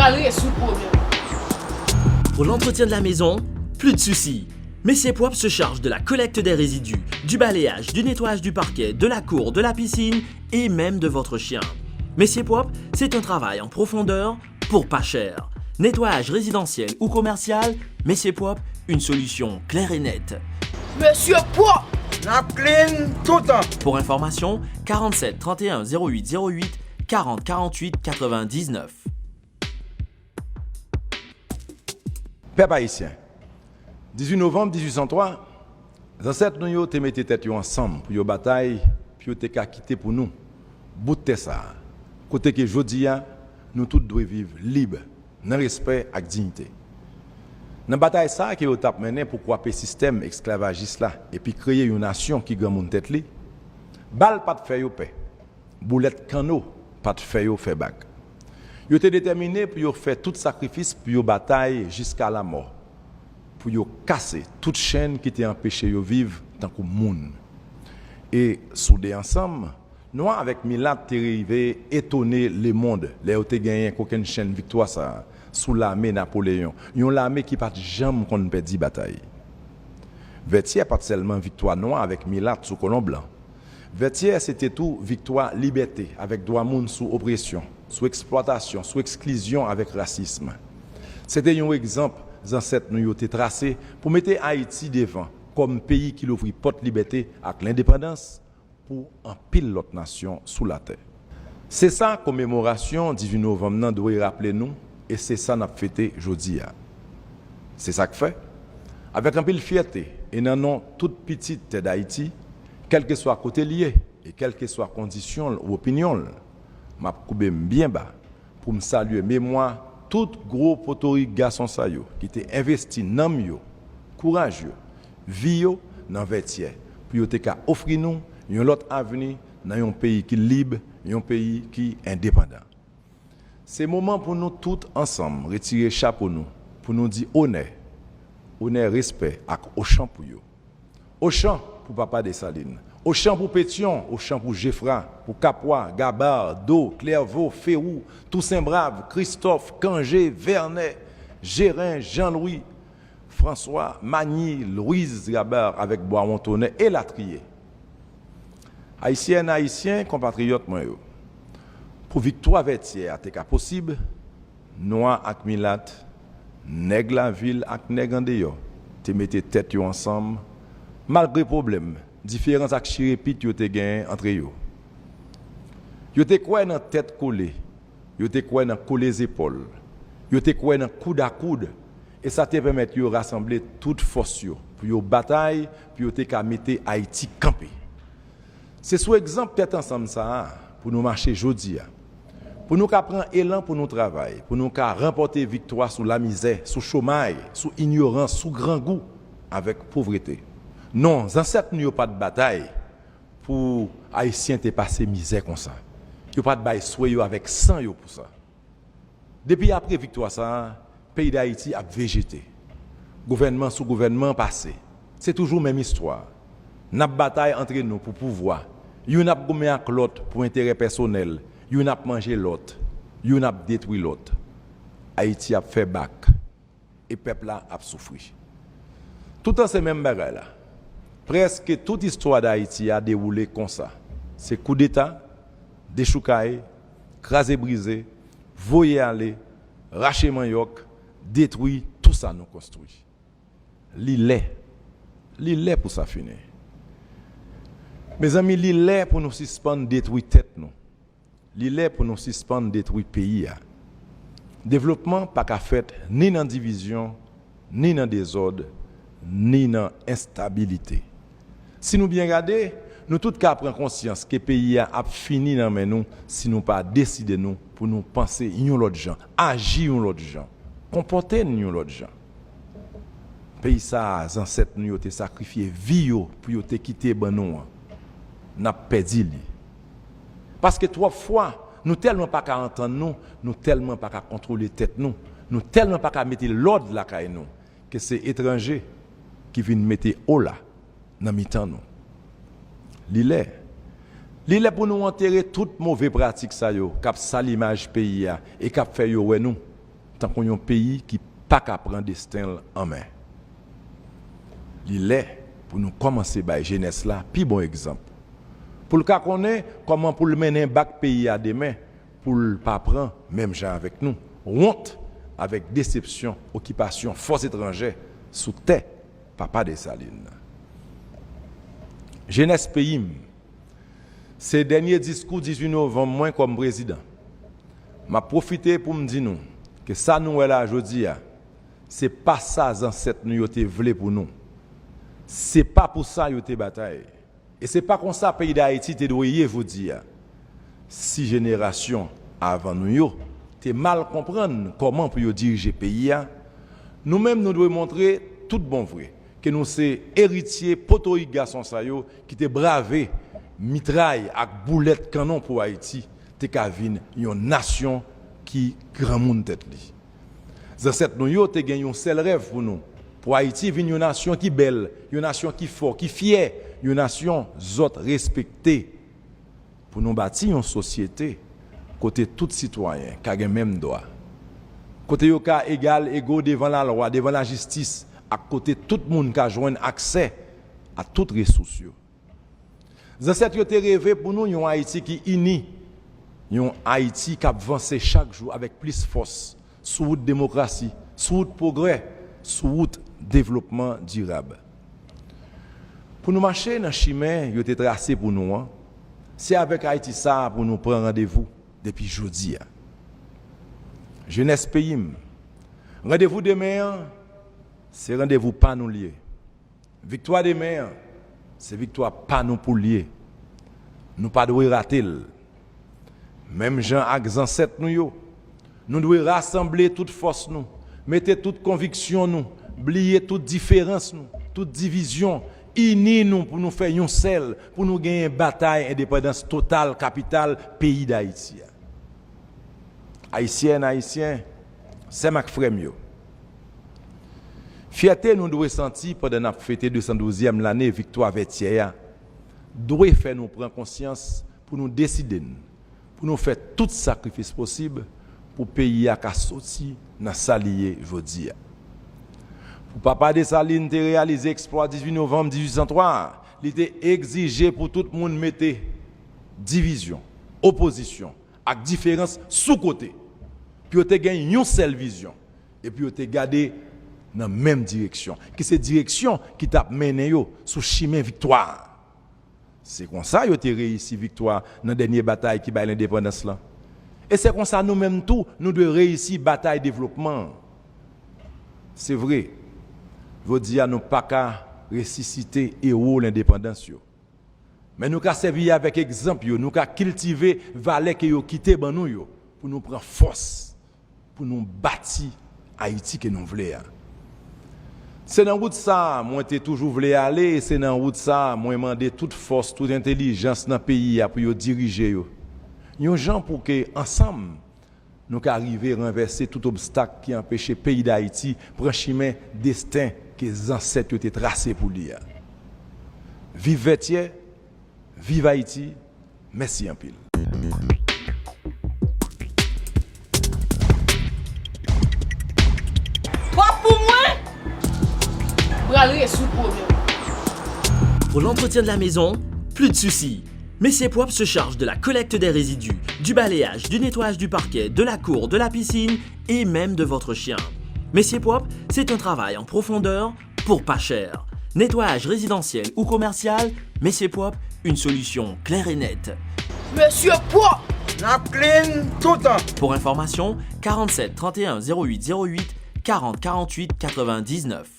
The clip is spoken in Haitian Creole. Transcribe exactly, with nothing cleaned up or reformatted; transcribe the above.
Al rezoud pwoblèm. Pour l'entretien de la maison, plus de soucis. Messier Propre se charge de la collecte des résidus, du balayage, du nettoyage du parquet, de la cour, de la piscine et même de votre chien. Messier Propre, c'est un travail en profondeur pour pas cher. Nettoyage résidentiel ou commercial, Messier Propre, une solution claire et nette. Mesye pwòp! N ap clean toutan. Pour information, quarante-sept trente et un zéro huit zéro huit, quarante quarante-huit quatre-vingt-dix-neuf. Pèp ayisyen, dizuit novanm dizuit san twa, zansèt nou yo te mete tèt yo ansanm pou yo batay, pou yo te ka kite pou nou bout tè sa a, kote ke jodi a, nou tout dwe viv lib, nan respè ak diyite. Nan batay sa a ke yo t ap mennen pou kwape sistèm esklavajis la epi kreye yon nasyon ki granmoun tèt li, bal pa t fè yo pè. Boulèt kanno pa t fè yo fè bak. Yo te detèmine pou yo fè tout sakrifis pou yo batay jiska lamò, pou yo kase tout chenn ki te anpeche yo viv tankou moun. E soude ansanm, nwa avèk milat te rive etone lemonn lè yo te genyen kokennchenn viktwa sa a sou lame Napoleyon, yon lame ki pa t janm konn pèdi batay. Vètyè pa t sèlman viktwa nwa avèk milat sou kolon blan. Vètyè se te tou viktwa libète avèk dwa moun sou opresyon, sou eksplwatasyon, sou eksklizyon avèk rasism. Se te yon egzanp zansèt nou yo te trase pou mete Ayiti devan kòm peyi ki louvri pòt libète ak lendepandans pou anpil lòt nasyon sou latè. Se sa komemorasyon dizuit novanm nan dwe raple nou, e se sa n ap fete jodi a. Se sa k fè, avèk anpil fyète e nan non tout pitit tè Dayiti, kèlkeswa kote l ye e kèlkeswa kondisyon l ou opinyon l, m ap koube m byen ba pou m salye memwa tout gwo potorik gason sa yo ki te envesti nanm yo, kouraj yo, vi yo nan Vètyè pou yo te ka ofri nou yon lòt avni nan yon peyi ki lib, yon peyi ki endepandan. Se moman pou nou tout ansanm retire chapo nou pou nou di onè, onè, respè ak ochan pou yo. Ochan pou Papa Desalin, ochan pou Petyon, ochan pou Jefra, pou Kapwa, Gaba, Do, Klèvo, Fewou, Tousen Brav, Kristòf, Kanje, Vènè, Jeren, Jan Lwi, Franswa, Manyi, Lwiz, Gaba avèk Bwawon Tonè, elatriye. Ayisyèn, Ayisyen, konpatriyòt mwen yo, pou viktwa Vètyè a te ka posib, nwa ak milat, nèg lavil ak nèg andeyò te mete tèt yo ansanm, malgre pwoblèm, diferans ak chirepit yo te genyen antre yo. Yo te kwè nan tèt kole, yo te kwè nan kole zepòl, yo te kwè nan koud a koud, e sa te pèmèt yo rasanble tout fòs yo pou yo batay, pou yo te ka mete Ayiti kanpe. Se sou egzanp tèt ansanm sa a pou nou mache jodi a, pou nou ka pran elan pou nou travay, pou nou ka ranpòte viktwa sou lamizè, sou chomay, sou inyorans, sou grangou avèk povrete. Non, zansèt nou yo pa t batay pou Ayisyen te pase mizè konsa. Yo pa t bay swe yo avèk san yo pou sa. Depi apre viktwa sa a, peyi Dayiti ap vejete. Gouvènman sou gouvènman pase. Se toujou menm istwa. N ap batay antre nou pou pouvwa. Youn ap goumen ak lòt pou enterè pèsonèl. Youn ap manje lòt. Youn ap detwi lòt. Ayiti ap fè bak. E pèp la ap soufri. Toutan se menm bagay la. Prèske tout istwa Dayiti a dewoule konsa. Se koudeta, dechoukay, kraze brize, voye ale, rache manyòk, detwi tou sa nou konstwi. Li lè. Li lè pou sa fini. Mezanmi, li lè pou nou sispann detwi tèt nou. Li lè pou nou sispann detwi peyi a. Devlopman pa ka fèt ni nan divizyon, ni nan dezòd, ni nan enstabilite. Si nou byen gade, nou tout ka pran konsyans ke peyi a ap fini nan men nou si nou pa deside nou pou nou panse yon lòt jan, aji yon lòt jan, konpòte n yon lòt jan. Peyi sa a, zansèt nou yo te sakrifye vi yo pou yo te kite ban nou an, n ap pèdi li. Paske twòp fwa, nou tèlman pa ka antann nou, nou tèlman pa ka kontwole tèt nou, nou tèlman pa ka mete lòd lakay nou, ke se etranje ki vin mete ola nan mitan nou. Li lè. Li lè pou nou antere tout move pratik sa yo k ap sal imaj peyi a e k ap fè yo wè nou tankou yon peyi ki pa ka pran desten l an men. Li lè pou nou kòmanse bay jenès la pi bon egzanp, pou l ka konnen kòman pou l mennen bak peyi a demen, pou l pa pran, menm jan avèk nou, wont avèk desepsyon okipasyon fòs etranjè sou tè Papa Desalin. Jenès peyi m, se dènye diskou dizuit novanm mwen kòm prezidan. M ap pwofite pou m di nou ke sa nou wè la jodi a, se pa sa zansèt nou yo te vle pou nou. Se pa pou sa yo te batay. E se pa konsa peyi Dayiti te dwe ye jodi a. Si jenerasyon avan nou yo te mal konprann kòman pou yo dirije peyi a, nou menm nou dwe montre tout bon vre ke nou se eritye potorik gason sa yo ki te brave mitray ak boulèt kannon pou Ayiti te ka vin yon nasyon ki granmoun tèt li. Zansèt nou yo te gen yon sèl rèv pou nou, pou Ayiti vin yon nasyon ki bèl, yon nasyon ki fò, ki fyè, yon nasyon zòt respekte. Pou nou bati yon sosyete kote tout sitwayen ka gen menm dwa, kote yo ka egal ego devan lalwa, devan lajistis, ak kote tout moun ka jwenn aksè a tout resous yo. Zansèt yo te reve pou nou yon Ayiti ki ini, yon Ayiti k ap vanse chak jou avèk plis fòs sou wout demokrasi, sou wout pwogrè, sou wout devlopman dirab. Pou nou mache nan chimen yo te trase pou nou an, se avèk Ayiti sa a pou nou pran randevou depi jodi a. Jenès peyi m, randevou demen an, se randevou pa nou l ye. Viktwa demen an, se viktwa pa nou pou l ye. Nou pa dwe rate l. Menm jan ak zansèt nou yo, nou dwe rasanble tout fòs nou, mete tout konviksyon nou, bliye tout diferans nou, tout divizyon, ini nou pou nou fè yon sèl, pou nou genyen batay endepandans total kapital peyi Dayiti a. Ayisyèn, Ayisyen, sè m ak frè m yo, fyète nou dwe santi pandan n ap fete de san douzyèm lane viktwa Vètyè a dwe fè nou pran konsyans pou nou deside n, pou nou fè tout sakrifis posib pou peyi a ka soti nan sa li ye jodi a. Pou Papa Desalin te reyalize eksplwa dizuit novanm dizuit san twa a, li te egzije pou tout moun mete divizyon, opozisyon, ak diferans sou kote, pou yo te gen yon sèl vizyon, epi yo te gade nan menm direksyon, ki se direksyon ki t ap mennen yo sou chimen viktwa a. Se konsa yo te reyisi viktwa nan dènye batay ki bay lendepandans lan. E se konsa nou menm tou, nou dwe reyisi batay devlopman an. Se vre, jodi a nou pa ka resisite ewo lendepandans yo. Men nou ka sèvi avèk egzanp yo, nou ka kiltive valè ke yo kite ban nou yo, pou nou pran fòs, pou nou bati Ayiti ke nou vle a. Se nan wout sa a mwen te toujou vle ale, e se nan wout sa a mwen mande tout fòs, tout entèlijans nan peyi a pou yo dirije yo. Yon jan pou ke, ansanm, nou ka rive ranvèse tout obstak ki anpeche peyi Dayiti pran chimen desten ke zansèt yo te trase pou li a. Viv Vètyè, viv Ayiti, mèsi anpil. Pwòp pou mwen, pral rezoud pwoblèm. Pour l'entretien de la maison, plus de soucis. Messier Propre se charge de la collecte des résidus, du balayage, du nettoyage du parquet, de la cour, de la piscine et même de votre chien. Messier Propre, c'est un travail en profondeur pour pas cher. Nettoyage résidentiel ou commercial, Messier Propre, une solution claire et nette. Mesye pwòp! N ap clean toutan! Pour information, quarante-sept trente et un zéro huit zéro huit, quarante quarante-huit quatre-vingt-dix-neuf.